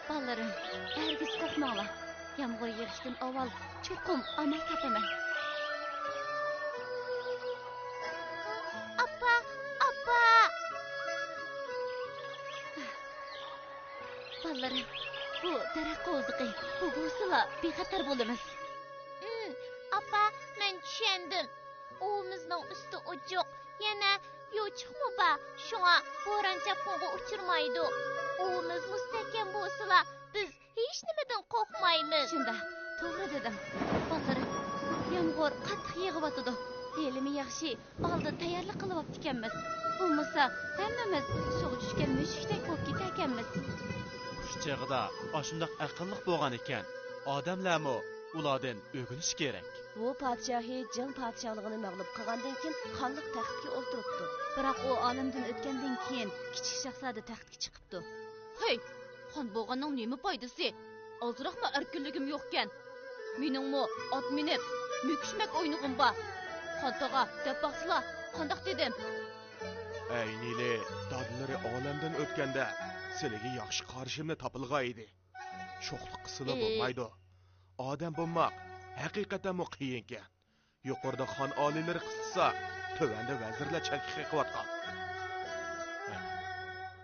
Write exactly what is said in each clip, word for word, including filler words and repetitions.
بالىلىرىم، ھەرگىز قورقماڭلار. يامغۇر يېغىشتىن ئاۋۋال چوقۇم ئامال تاپىمەن. ئاپا، ئاپا! بالىلىرىم، بۇ دەرەخ قوۋزىقى، بۇ بولسىلا بىخەتەر بولىمىز. ئاپا، مەن چۈشەندىم. ئۇۋىمىزنىڭ ئۈستى ئوچۇق، يەنە يوچۇقمۇ بار، شۇڭا بوران-چاپقۇنغا ئۇچرىمايدۇ. ئۇۋىمىز مۇستەھكەم بولسىلا، بىز ھېچنېمىدىن قورقمايمىز. شۇنداق، توغرا دېدىڭ. بالىلىرىم، يامغۇر قاتتىق يېغىۋاتىدۇ. ھېلىمۇ ياخشى، ئالدىن تەييارلىق قىلىۋاپتىكەنمىز. بولمىسا، ھەممىمىز سۇغا چۈشكەن مۈشۈكتەك بولۇپ كېتەركەنمىز. قۇش چېغىدا ئاشۇنداق ئەقىللىق بولغان ئىكەن، ئادەملەرمۇ ئۇلاردىن ئۆگىنىشى كېرەك. ۋۇ پادىشاھى جىڭ پادىشاھلىقىنى مەغلۇپ قىلغاندىن كېيىن، خانلىق تەختكە ئولتۇرۇپتۇ. بىراق ئۇ ئالەمدىن ئۆتكەندىن كېيىن، كىچىك شاھزادە تەختكە چىقىپتۇ. ھەي، خان بولغاننىڭ نېمە پايدىسى؟ ئازراقمۇ ئەركىنلىكىم يوقكەن. مېنىڭمۇ ئات مىنىپ، مۈكۈشمەك ئوينىغۇم بار. خان تاغا، دەپ باقسىلا، قانداق دېدىم؟ ئەي نىلى، دادىلىرى ئالەمدىن ئۆتكەندە سىلىگە ياخشى قارىشىمنى تاپىلغان ئىدى. شوخلۇق قىلسىلا ئى. بولمايدۇ. ئادەم بولماق ھەقىقەتەنمۇ قىيىنكەن. يۇقىرىدا خان ئالىيلىرى قىستىسا، تۆۋەندە ۋەزىرلەر چەككە قېقىۋاتقان.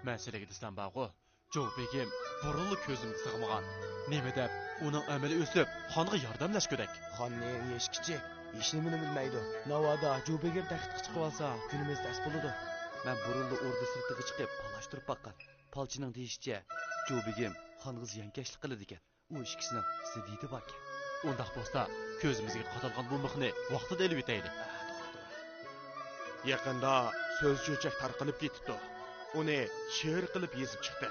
مەن سىلىگە دېسەم بارغۇ، جو بېگىم بۇرۇنلا كۆزۈمگە سىغمىغان. نېمە دەپ ئۇنىڭ ئەمىلى ئۆسۈپ، خانغا ياردەملەشكۈدەك. خاننىڭ يېشى كىچىك، ھېچنېمىنى بىلمەيدۇ. ناۋادا جو بېگىم تەختكە چىقىۋالسا، كۈنىمىز تەس بولىدۇ. مەن بۇرۇنلا ئوردا سىرتىغا چىقىپ پالاشتۇرۇپ باققان. پالچىنىڭ دېيىشىچە، جو بېگىم خانغا زىيانكەشلىك قىلىدىكەن. ئۇ ئىككىسىنىڭ زىددىيىتى باركەن. ئۇنداق بولسا، كۆزىمىزگە قادالغان بۇ مىخنى ۋاقتىدا ئېلىۋېتەيلى. يېقىندا سۆز چۆچەك تارقىلىپ كېتىپتۇ. ئۇنى شېئىر قىلىپ يېزىپ چىقتى.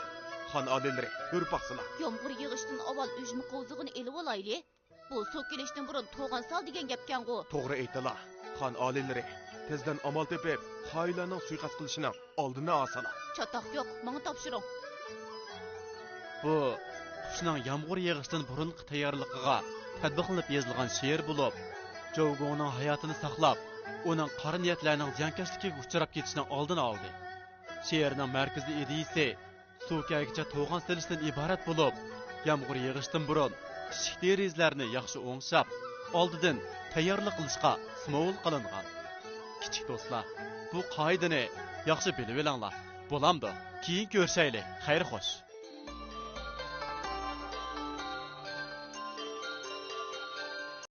خان ئالىيلىرى، كۆرۈپ باقسىلا. يامغۇر يېغىشتىن ئاۋۋال ئۈجمە قوۋزىقىنى ئېلىۋالايلى. بۇ سۇ كېلىشتىن بۇرۇن توغان سال دېگەن گەپكەنغۇ. توغرا ئېيتىلا. خان ئالىيلىرى، تېزدىن ئامال تېپىپ، خائىنلارنىڭ سۇيىقەست قىلىشىنىڭ ئالدىنى ئالسىلا. چاتاق يوق، ماڭا تاپشۇرۇڭ. بۇ قۇشنىڭ يامغۇر يېغىشتىن بۇرۇنقى تەييارلىقىغا تەتبىقلىنىپ يېزىلغان شېئىر بولۇپ، جوۋگۇڭنىڭ ھاياتىنى ساقلاپ، ئۇنىڭ قارا نىيەتلەرنىڭ زىيانكەشلىكىگە ئۇچراپ كېتىشىنىڭ ئالدىنى ئالدى. شېئىرنىڭ مەركىزىي ئىدىيىسى سۇ كەلگۈچە توغان سېلىشتىن ئىبارەت بولۇپ، يامغۇر يېغىشتىن بۇرۇن ئىشىك دېرىزىلەرنى ياخشى ئوڭشاپ، ئالدىدىن تەييارلىق قىلىشقا سىمۋول قىلىنغان. كىچىك دوستلار، بۇ قائىدىنى ياخشى بىلىۋېلىڭلار. بولامدۇ؟ كېيىن كۆرۈشەيلى. خەير خوش.